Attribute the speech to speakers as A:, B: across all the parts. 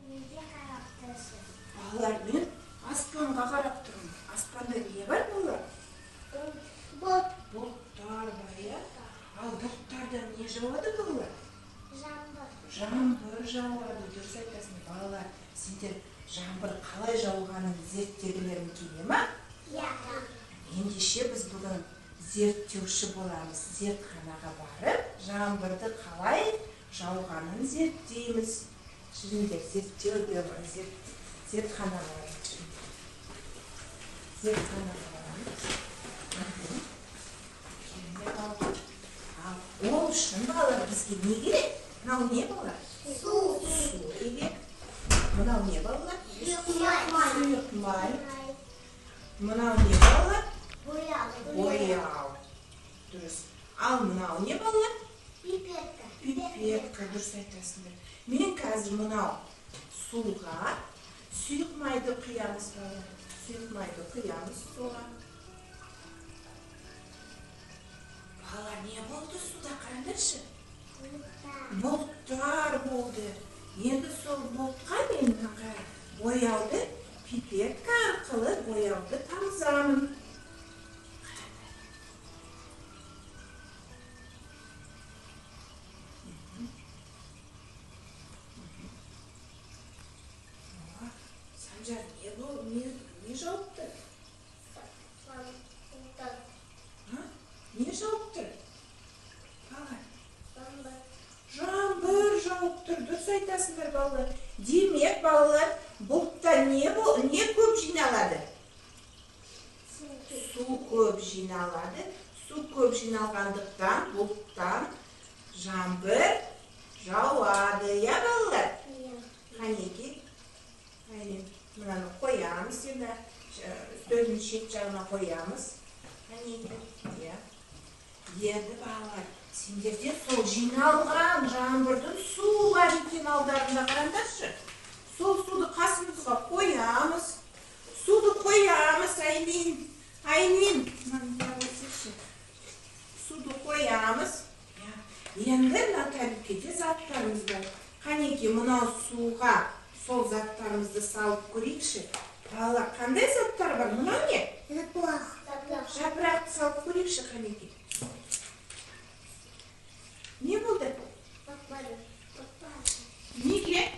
A: Неге қарап тұрсыз?
B: Балалар, мен аспанға қарап тұрмын. Аспанда не бар, балалар?
A: Бұлт.
B: Бұлттар бар, иә? Ал бұлттардан не жауады, балалар?
A: Жаңбыр.
B: Жаңбыр жауады, дұрыс айтасың, балалар. Сендер жаңбыр қалай жауғанын зерттегілерің келе ма?
A: Иә.
B: Ендеше біз бүгін зерттеуші боламыз. Зертханаға барып, жаңбырды қалай жауғанын зерттейміз. Жүріңдер, зерттеуге зертханаға барайық. Зертханаға барамыз. Келіңдер, балалар. Ал ол үшін, балалар, бізге не керек? Мынау не, балалар?
A: Су.
B: Су керек. Мынау не, балалар?
A: Сұйық май.
B: Сұйық май. Мынау не, балалар?
A: Бояу.
B: Бояу. Дұрыс. Ал мынау не, балалар?
A: Пипетка.
B: Пипетка, дұрыс айтасыңдар. Мен қазір мынау суға сұйық майды құямыз, балалар. Сұйық майды құямыз суға. Балалар, не болды суда, қараңдаршы? Бұлттар болды. Енді сол бұлтқа мен мына бояуды пипетка арқылы бояуды тамызамын. Санжар, не бол, не жауып тұр? Не жауып тұр? Балалар. Жаңбыр жауып тұр, дұрыс айтасыңдар, балалар. Демек, балалар, бұлтта не көп жиналады? Су көп жиналады. Су көп жиналғандықтан бұлттан жаңбыр жауады, иә, балалар? Қанеки, Айлин, мынаны қоямыз енді, үстелдің шет жағына қоямыз. Қанеки, иә. Енді, балалар, сендерде сол жиналған жаңбырдың суы бар екен алдарында, қараңдаршы. Сол суды қасымызға қоямыз. Суды қоямыз, Айлин. Айлин, мынаны былай қойсайшы. Суды қоямыз. Енді мына тәрелкеде заттарымыз бар. Қанеки, мынау суға сол заттарымызды салып көрейікші. Балалар, қандай заттар бар? Мынау не?
A: Жапырақ.
B: Жапырақты салып көрейікші, қанеки. Не болды?
A: Батпады.
B: Неге?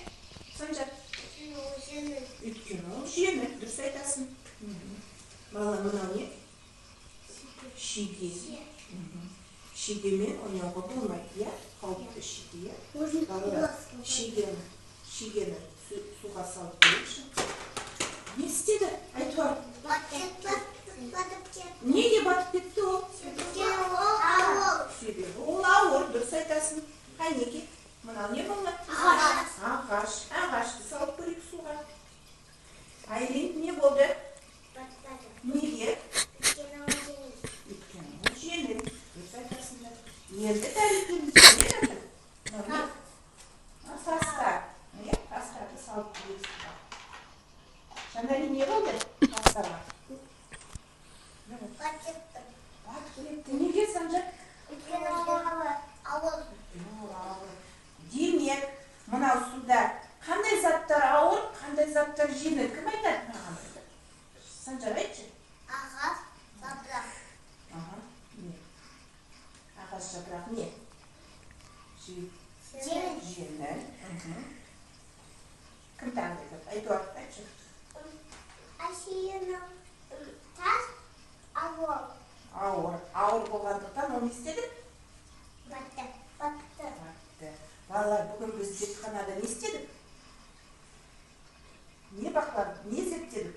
B: Санжар.
A: Өйткені ол жеңіл.
B: Өйткені ол жеңіл, дұрыс айтасың. Бала, мынау не? Шеге. Шегемен ойнауға болмайды, иә? Қауіпті шеге, иә? Балалар, шегені суға салып көрейікші. Не істеді? Айтуар.
A: Батып кетті.
B: Неге батып кетті ол?
A: Өйткені ол ауыр.
B: Себебі ол ауыр, дұрыс айтасың. Қанеки, мынау не, балалар?
A: Ағаш.
B: Ағаш. Ағашты салып көрейік суға. Айлин, не болды?
A: Батпады.
B: Неге?
A: Өйткені ол жеңіл.
B: Өйткені ол жеңіл, дұрыс айтасыңдар. Енді тәрелкемізде не жатыр? Мынау не? Тастар. Иә, тастарды салып көрейік суға. Жандари, не болды тастарға?
A: Батып кетті.
B: Батып кетті. Неге, Санжар?
A: Өйткені ол ауыр.
B: Ол ауыр. Демек, мынау суда қандай заттар ауыр, қандай заттар жеңіл? Кім айтады маған? Санжар, айтшы.
A: Ағаш, жапырақ.
B: Аха, не? Ағаш, жапырақ не?
A: Жеңіл.
B: Жеңіл. Кім тағы айтады? Айтуар, айтшы.
A: Әшейіні тас ауыр.
B: Ауыр. Ауыр болғандықтан ол не істеді?
A: Батты. Батты.
B: Батты. Балалар, бүгін біз зертханада не істедік? Не бақыладық? Не зерттедік?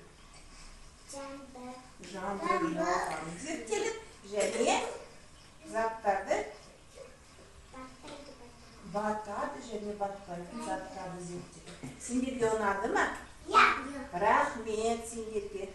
A: Жаңбыр.
B: Жаңбыр жауғанын зерттедік. Және заттарды батады және батпайтын заттарды зерттедік. Сендерге ұнады ма?
A: Иә.
B: Рахмет сендерге.